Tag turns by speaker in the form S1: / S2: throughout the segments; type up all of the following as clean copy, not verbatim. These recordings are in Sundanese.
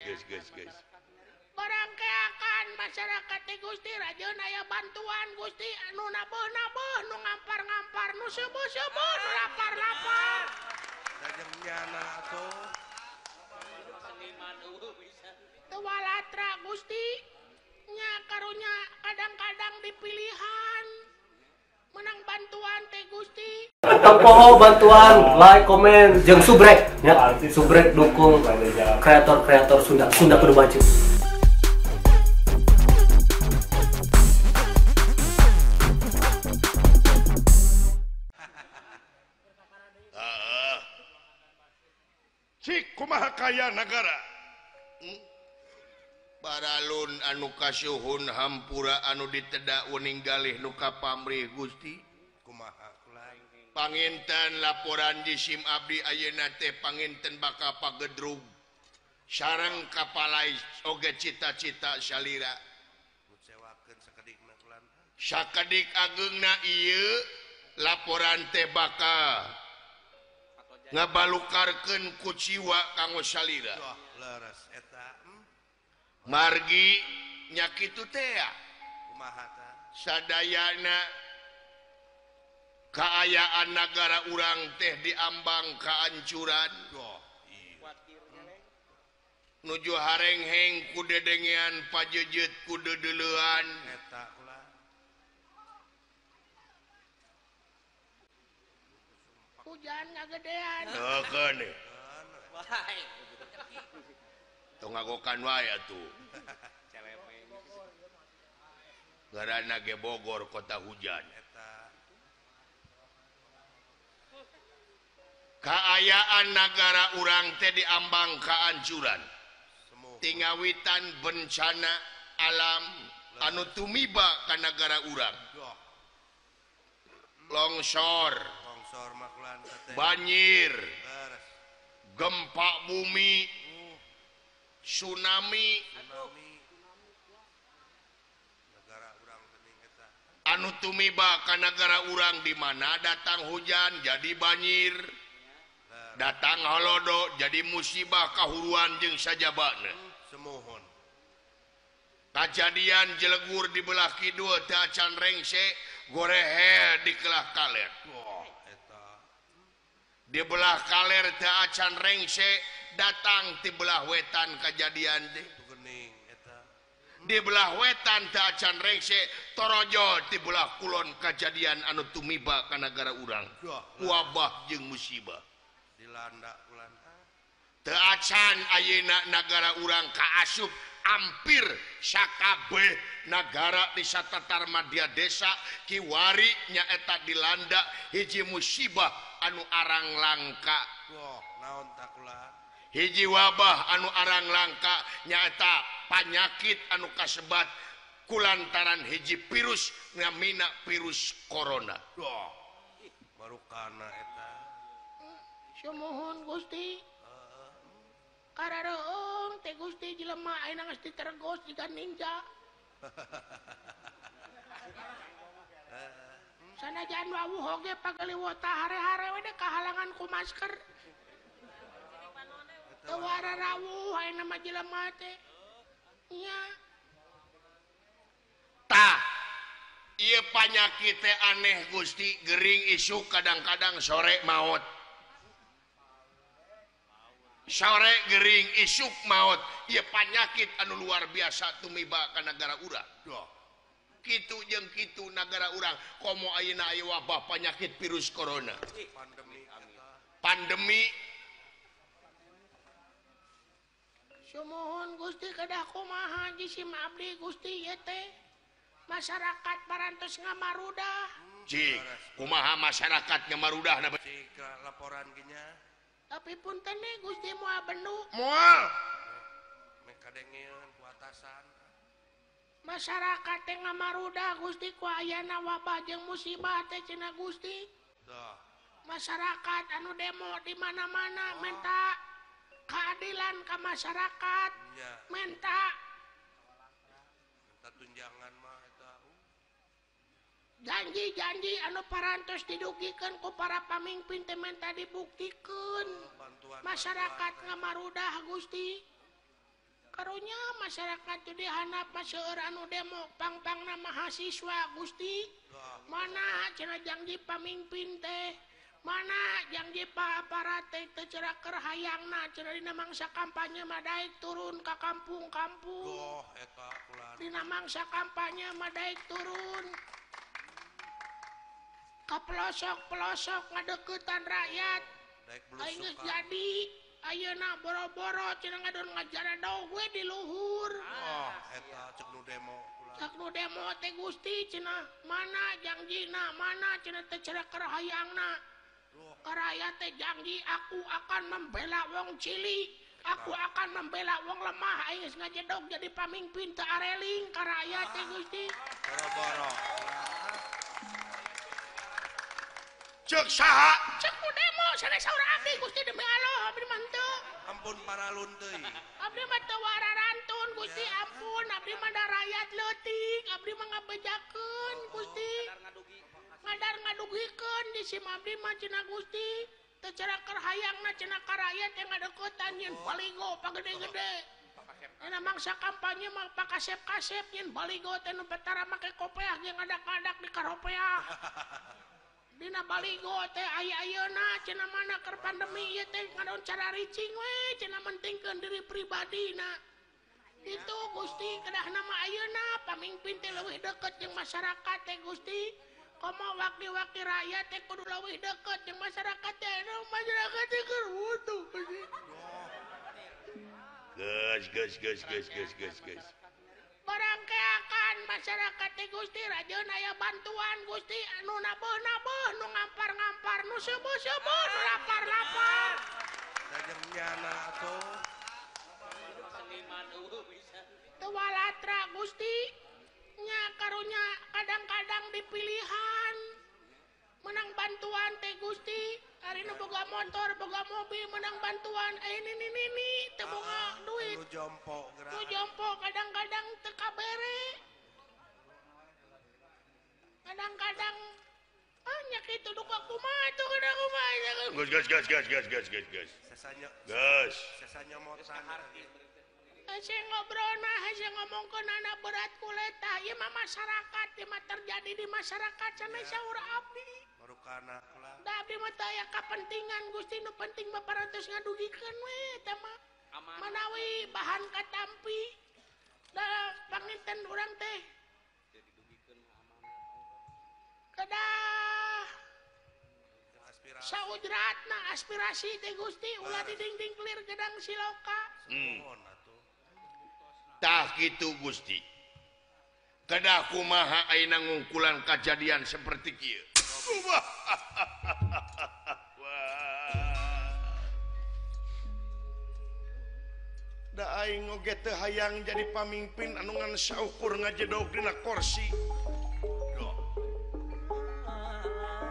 S1: Geus geus geus.
S2: Barangkeakan masyarakat teh Gusti rajeun aya bantuan Gusti anu nabeuh-nabeuh nu ngampar-ngampar nu seubeut-seubeut nu lapar-lapar.
S3: Rajeng nyana atuh.
S4: Seniman eueuh pisan.
S2: Teu walatra Gusti nya karunya kadang-kadang dipilihan menang bantuan teh Gusti.
S5: Tempoho bantuan, like, komen, jeung subrek ya, subrek dukung kreator-kreator Sunda, Sunda kudu maju.
S1: Cik kumaha kaya nagara. Baralun anu kasuhun hampura anu ditedak wening galih nu kapamrih Gusti.
S3: Kumaha kula
S1: panginten laporan jisim abdi ayeuna teh panginten bakal pagedrug sareng kapalai oge cita-cita salira.
S3: Ngecewakeun sakedikna kulan.
S1: Sakedik ageungna ieu laporan teh bakal ngabalukarkeun kuciwa kanggo salira.
S3: Wah, leres eta.
S1: Margi nya kitu teh
S3: kumaha tah?
S1: Sadayana kaayaan nagara urang teh diambang kaancuran.
S3: Wah, iya.
S1: Nuju harengheng ku dedengean pajejeut ku dedeleuan.
S3: Eta kula.
S2: Hujan ngagedean.
S1: Heukeun. Tong ngagokan wae atuh. Garana ge Bogor kota hujan. Kaayaan nagara urang teh diambang kaancuran. Tingawitan bencana alam anu tumiba ka nagara urang. Longsor, banjir, gempa bumi, tsunami, anu tumiba ka nagara urang di mana datang hujan jadi banjir, datang halodo jadi musibah kahuruan jeung sajabana.
S3: Semohon.
S1: Kajadian jelegur di belah kidul teu acan rengse gorehe di kelah kaler.
S3: Wah, eta.
S1: Di belah kaler teu acan rengse datang ti belah wetan kajadian teh.
S3: Geuning eta.
S1: Di belah wetan teu acan rengse torojo ti belah kulon kajadian anu tumiba ka nagara urang. Wabah jeung musibah.
S3: Dilanda kulan.
S1: Teu acan ayeuna nagara urang kaasup hampir sakabeh nagara di satatar madya desa kiwari nyaeta dilanda hiji musibah anu arang langka.
S3: Wah, naon tah kula?
S1: Hiji wabah anu arang langka nyaeta panyakit anu kasebat kulantaran hiji virus ngamina virus corona.
S3: Wah, barukana eta.
S2: Sumuhun Gusti. Karareung teh Gusti jelema ayeuna geus ditergos jiga ninja. Sanajan wawuh oge pagaliwota hare-hare we deh kahalangan ku masker. Teu wararawuh ayeuna mah jelema teh. Nya.
S1: Tah, ieu panyakit teh aneh Gusti, gering isuk kadang-kadang sore maot. Sore gering isuk maot, ieu panyakit anu luar biasa tumiba ka nagara urang. Kitu jeung kitu nagara urang komo ayeuna aya wabah panyakit virus corona. Pandemi.
S2: Sumuhun Gusti kedah kumaha jisim abdi Gusti ieu teh. Masyarakat parantos ngamarudah.
S1: Cik, kumaha masyarakat ngamarudah na
S3: cik laporan ge nya.
S2: Tapi punten nih Gusti moal bendu.
S1: Moal.
S3: Meh kadengeun ku atasan.
S2: Masyarakat teh ngamarudah Gusti ku ayana wabah jeung musibah teh cenah Gusti.
S3: Tah.
S2: Masyarakat anu demo di mana-mana minta keadilan ka masyarakat.
S3: Nya.
S2: Minta
S3: tunjangan mah eta.
S2: Janji-janji anu parantos didugikeun ku para pamimpin teh menta dibuktikeun. Masyarakat ngamarudah Gusti. Karunya masyarakat teh dihandap seueur anu demo pang-pangna mahasiswa Gusti. Mana cenah janji pamimpin teh, mana janji pa aparat teh teu cerak hayangna cenah dina mangsa kampanye mah daek turun ka kampung-kampung.
S3: Oh eta ulah.
S2: Dina mangsa kampanye mah daek turun ka pelosok-pelosok ngadeukeutan rakyat.
S3: Daek
S2: Aing geus
S3: blusukan.
S2: jadi ayeuna boro-boro cenah ngadon ngajaradog we di luhur.
S3: Oh eta cek nu demo ulah.
S2: Cek nu demo teh Gusti cenah mana janjina, mana cenah teh cerak hayangna. Ka rakyat teh janji aku akan membela wong cilik, aku akan membela wong lemah. Aing geus ngajedog jadi pamimpin teu areling ka rakyat teh Gusti.
S3: Boro-boro.
S1: Cek saha?
S2: Cek nu demo sanes saur abdi Gusti demi Allah abdi mah henteu.
S3: Ampun paralun teuing.
S2: Abdi mah teu wararantun Gusti ampun abdi mah da rakyat leutik abdi mah ngabejakeun Gusti. Ngadar ngadugikeun di sim abdi mah cenah Gusti. Teu cerak hayangna cenah ka rakyat teh ngadeuketan nyeun baligo pagede-gede. Dina mangsa kampanye mah pakasep-kasep nyeun baligo teh nu betara make kopeah jeung ngadak-ngadak di karopeah. Dina baligo teh aya ayeuna cenah mana keur pandemi ieu teh ngadon cara ricing we cenah mentingkeun diri pribadina. Kitu Gusti kedahna mah ayeuna pamimpin teh leuwih deukeut jeung masyarakat teh Gusti. Komo wakil-wakil rakyat teh kudu leuwih deukeut jeung masyarakat teh. Masyarakat teh keur butuh Gusti.
S1: Geus geus geus geus geus geus geus.
S2: Barangkeakan masyarakat teh Gusti rajeun aya bantuan Gusti anu nabeuh-nabeuh nu ngampar-ngampar nu seubeut-seubeut nu lapar-lapar.
S3: Sajeng nyana atuh.
S4: Seniman eueuh pisan.
S2: Teu walatra Gusti nya karunya kadang-kadang dipilihan menang bantuan teh Gusti ari nu boga motor boga mobil menang bantuan ini teu boga duit
S3: Nu jompo geura.
S2: nu jompo kadang-kadang teu kabere kadang-kadang nya kitu duka kumaha tuh kada kumaha
S1: Geus geus geus geus geus geus geus geus.
S3: Sesanya
S1: Geus.
S3: sesanya motan.
S2: Hese ngobrol nah hese ngomongkeun anak berat kuleta ieu mah masyarakat ieu mah terjadi di masyarakat sanes saur abdi.
S3: Marukana ulah.
S2: Da abdi mah teu aya kapentingan Gusti nu penting mah parantos ngadugikeun we eta mah. Manawi bahan katampi da panginten urang teh kedah
S3: Aspirasi.
S2: saujratna aspirasi teh Gusti ulah didingding kelir gedang siloka.
S3: Nuhun atuh.
S1: Tah kitu Gusti. Kedah kumaha ayeuna ngungkulan kajadian seperti kieu. Wah. Da aing oge teu hayang jadi pamimpin anu ngan saukur ngajedog dina kursi.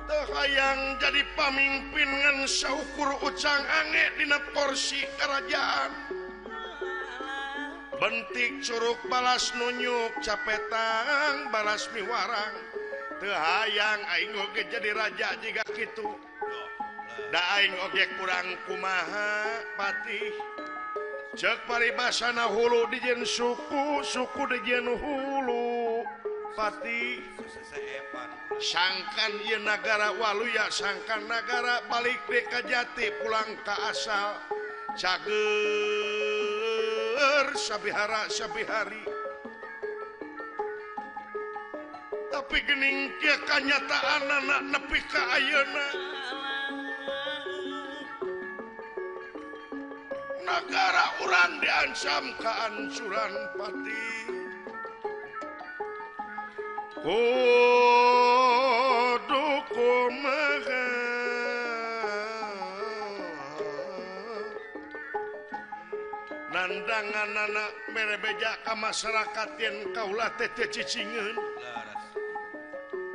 S1: Teu hayang jadi pamimpin ngan saukur ucang ange dina kursi kerajaan. Bentik curug balas nunyuk capetang balas miwarang. Teu hayang aing oge jadi raja jiga kitu. Da aing oge kurang kumaha patih. Cek paribasana hulu dijieun suku, suku dijieun hulu patih.
S3: Seseepan.
S1: Sangkan ieu nagara waluya sangkan nagara balik deui ka jati pulang ka asal. Cager sabihara sabihari. Tapi geuning kieu kanyataanana nepi ka ayeuna. Nagara urang diancam kehancuran patih. Kudu kumaha nandangan anak mere beja ka masyarakat yen kaula teh teu cicingeun.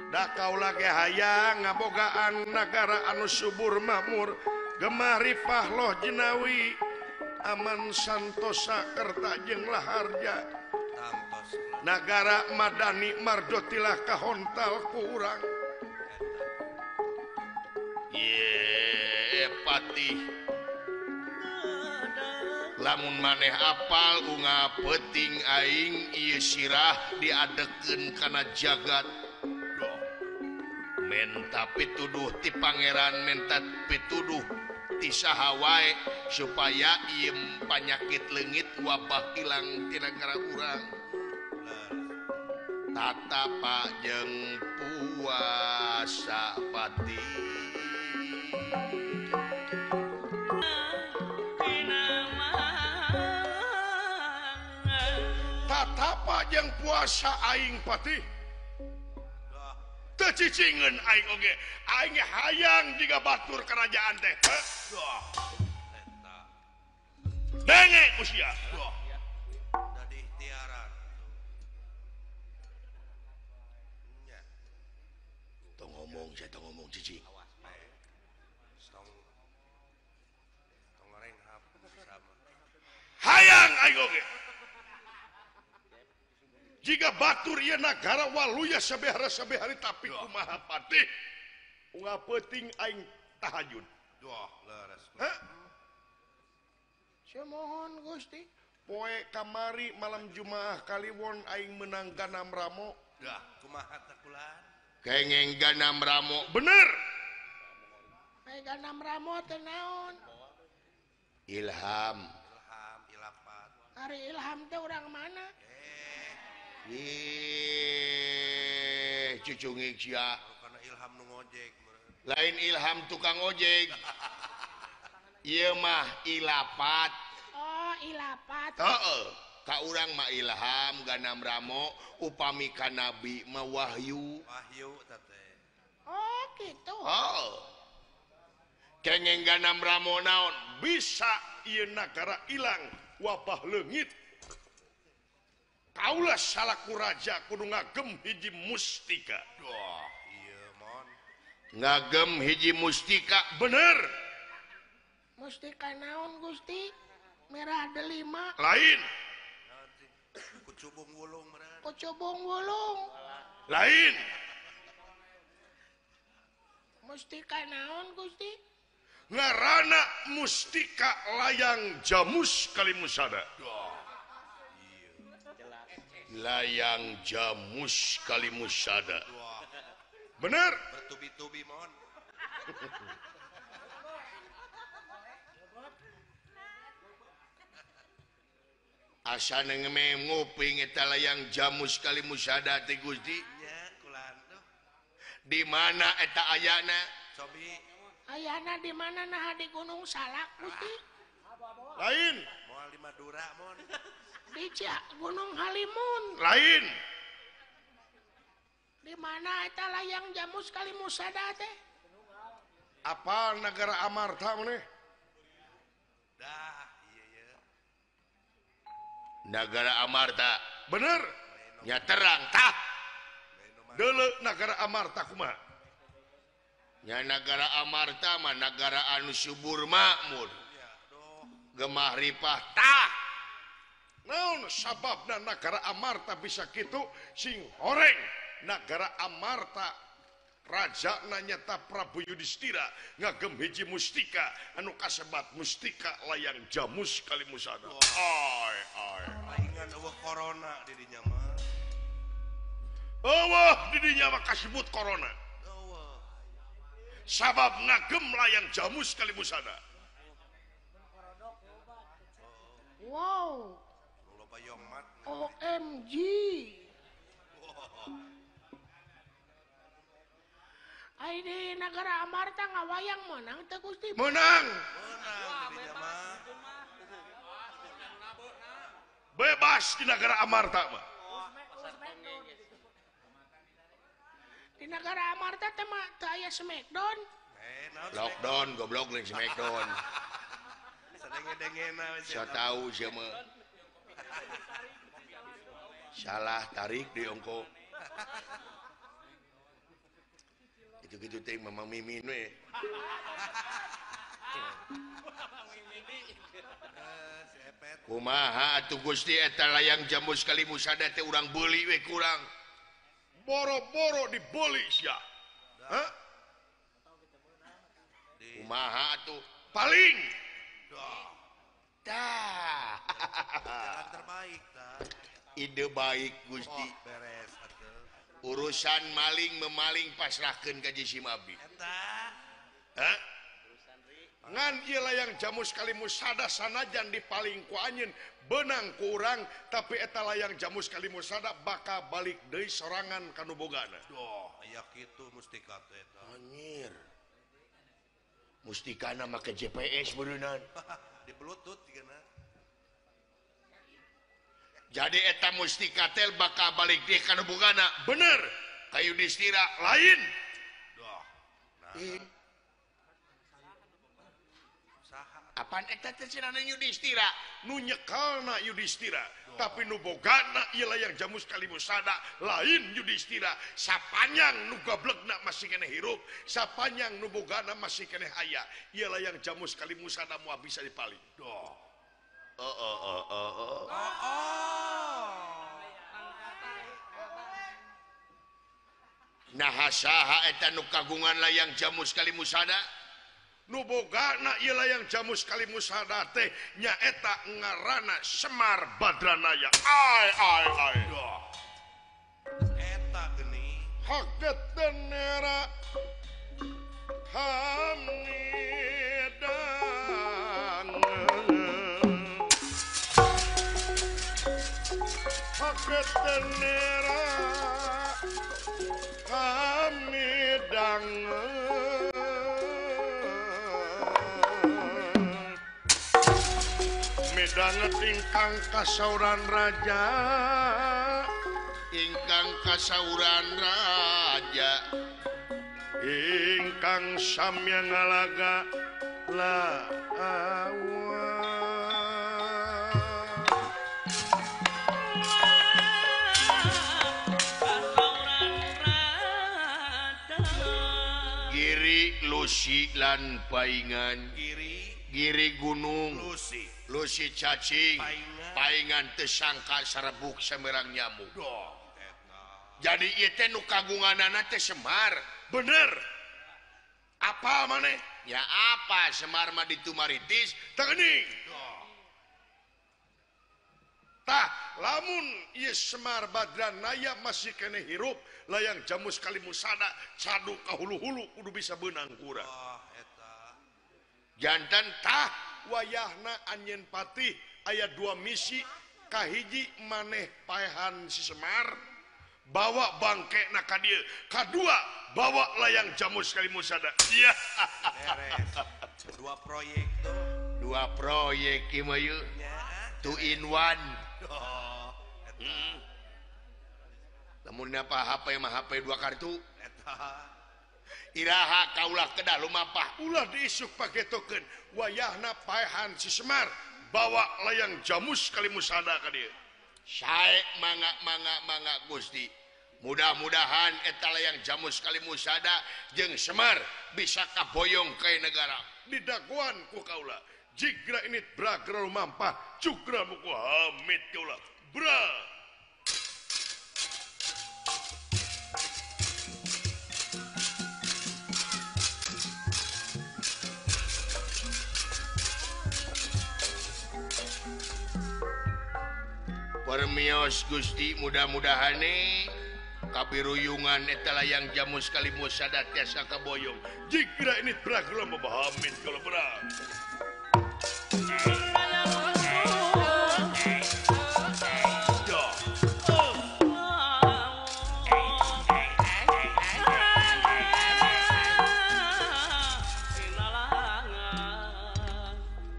S1: Da kaula ge hayang ngabogaan nagara anu subur makmur gemah ripah loh jinawi aman santosa kerta jeung laharja. Nagara madani mardotilah kahontal ku urang. Ye patih. Lamun maneh apal unga peuting aing ieu sirah diadekeun kana jagat. Menta pituduh ti pangeran, menta pituduh ti saha wae supaya ieu panyakit leungit wabah ilang ti nagara urang. Tatapa jeung puasa pati. Tatapa jeung puasa aing patih. Teu cicingeun aing oge. Aing hayang jiga batur kerajaan teh. Denge usia.
S3: Dadi ikhtiaran.
S1: Tong ngomong, saya tong ngomong cicing. Hayang aing oge. Jika batur ieu nagara waluya sabehara-sabehari hari tapi kumaha patih unga peuting aing tahajud.
S3: Duh, leres.
S1: Hah?
S2: Sumohon Gusti.
S1: Poe kamari malam Jumaah kaliwon aing menang ganam ramo.
S3: Dah, kumaha teh kulan?
S1: Kengeng ganam ramo. Bener.
S2: Ai ganam ramo teh naon?
S1: Ilham.
S3: Ilham, ilapat.
S2: Ari Ilham teh urang mana?
S1: Ih, cucungik sia.
S3: Karena Ilham nu ngojek.
S1: Lain Ilham tukang ojek. Ieu mah ilapat.
S2: Oh, ilapat.
S1: Heeh. Ka urang mah Ilham ganam ramo, upami ka nabi mah wahyu.
S3: Wahyu teh.
S2: Oh, gitu.
S1: Heeh. Kengeng ganam ramo naon? Bisa ieu nagara ilang wabah leungit. Kaulah salaku raja kudu ngagem hiji mustika.
S3: Duh, iya mon.
S1: Ngagem hiji mustika bener.
S2: Mustika naon Gusti? Merah delima.
S1: Lain.
S3: Kucubung wulung meureun.
S2: Kucubung wulung.
S1: Lain.
S2: Mustika naon Gusti?
S1: Ngaranna mustika layang jamus kalimusada.
S3: Duh.
S1: Layang jamus kalimusada. Bener.
S3: Bertubi-tubi mon.
S1: Asa nengeme nguping eta layang jamus kalimusada teh Gusti.
S3: Nya kulan tuh.
S1: Di mana eta ayana?
S3: Cobi.
S2: Ayana di mana nah di Gunung Salak Gusti?
S1: Lain.
S3: Moal di Madura mon.
S2: Di Gunung Halimun.
S1: Lain.
S2: Di mana eta layang jamus kalimusada teh?
S1: Apa negara Amarta maneh?
S3: Dah, iya iya.
S1: Negara Amarta. Bener. Nya terang tah. Deuleu negara Amarta kumaha? Nya negara Amarta mah negara anu subur makmur. Gemah ripah tah. Naon sababna nagara Amarta bisa kitu sing horeng nagara Amarta raja nyata Prabu Yudhistira ngagem hiji mustika anu kasebat mustika layang jamus kalimusada. Ai ai.
S3: Palingan eueuh corona di dinya mah.
S1: Eueuh di dinya mah kasebut corona.
S3: Eueuh.
S1: Sabab ngagem layang jamus kalimusada.
S2: Wow. OMG. Ai di nagara Amarta ngawayang menang teh Gusti.
S1: Menang. Bebas di nagara Amarta mah.
S2: Di nagara Amarta teh mah teu aya Smackdown.
S1: Lockdown goblok lain Smackdown.
S3: Sadenge-dengena
S1: Saya tahu sia mah. Salah tarik di ongko. Itu gitu teh Mama Mimin we. Kumaha atuh Gusti eta layang jamus kalimusada teh urang beuli we kurang. Boro-boro dibeli sia. Hah? Kumaha atuh? Paling. Tah.
S3: Jalan terbaik tah.
S1: Ide baik Gusti.
S3: Oh, beres atuh.
S1: Urusan maling memaling pasrahkeun ka jisim abdi.
S3: Eta.
S1: Hah? Ngan ieu layang jamus kalimusada sanajan dipaling ku anjeun beunang ku urang tapi eta layang jamus kalimusada bakal balik deui sorangan ka nu bogana.
S3: Doh, aya kitu mustika teh eta.
S1: Anjir. Mustikana make GPS beureunan.
S3: Di Bluetooth digana.
S1: Jadi eta mustika teh bakal balik deui ka nu bogana. Bener. Ka Yudhistira lain.
S3: Doh. Nah.
S1: Apaan eta teh cenah Yudhistira? Nu nyekalna Yudhistira, tapi nu bogana ieu layang jamus kalimusada lain Yudhistira. Sapanjang nu gablegna masih keneh hirup, sapanjang nu bogana masih keneh aya. Ieu layang jamus kalimusada moal bisa dipaling.
S3: Doh.
S1: Oh. Nah saha eta nu kagungan layang jamus kalimusada? Nu bogana ieu layang jamus kalimusada teh nyaeta ngaranna Semar Badranaya. Ai ai ai.
S3: Doh. Eta geuning
S1: haket tenera hamidang haket tenera hamidang midanget ingkang kasauran raja, ingkang kasauran raja, ingkang samya ngalaga lawa. Giri Lusi lan Paingan,
S3: Giri
S1: Giri Gunung
S3: Lusi
S1: Lusi cacing paingan teu sangka sarebuk samerang nyamuk. Jadi ieu teh nu kagunganana teh Semar. Bener. Apa maneh? Ya apa Semar mah ditumaritis teu geuning. Tah lamun ieu Semar Badranaya masih keneh hirup layang jamus kalimusada cadu ka hulu-hulu kudu bisa beunang ku urang. Jantan tah wayahna anjeun patih aya dua misi, kahiji maneh paehan si Semar bawa bangkena ka dieu, kadua bawa layang jamus kalimusada. Iya.
S3: Beres. Dua proyek tuh.
S1: Dua proyek ieu mah yeuh. Two in one.
S3: Oh,
S1: Lamun apa HP mah HP dua kartu.
S3: Eta.
S1: Iraha kaulah kedah lumampah ulah diisuk pagetokeun wayahna paehan si Semar bawa layang jamus kalimusada ka dieu. Sae mangga mangga mangga Gusti. Mudah-mudahan eta layang jamus kalimusada jeung Semar bisa kaboyong ka negara. Didagoan ku kaula. Jigra ini bragra lumampah cugra muku hamid kaula. Bra. Permios Gusti mudah-mudahan kabiruyungan eta layang jamus kalimusada tiasa kaboyong. Jigra ini bragra mabahamit kalau bra.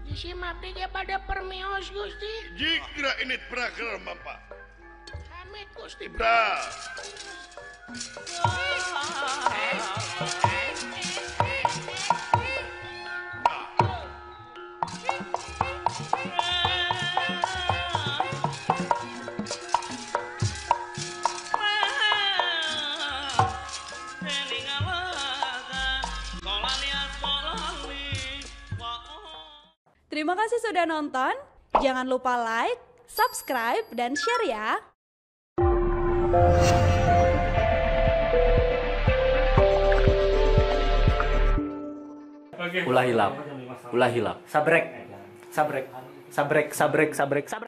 S2: Jisim abdi ge bade permios Gusti.
S1: Jigra ini bragra mampa.
S2: Amit Gusti.
S1: Bra.
S6: Terima kasih sudah nonton. Jangan lupa like, subscribe, dan share ya.
S5: Ulah hilap, ulah hilap.
S4: Sabrek, sabrek.
S5: Sabrek sabrek sabrek sabrek.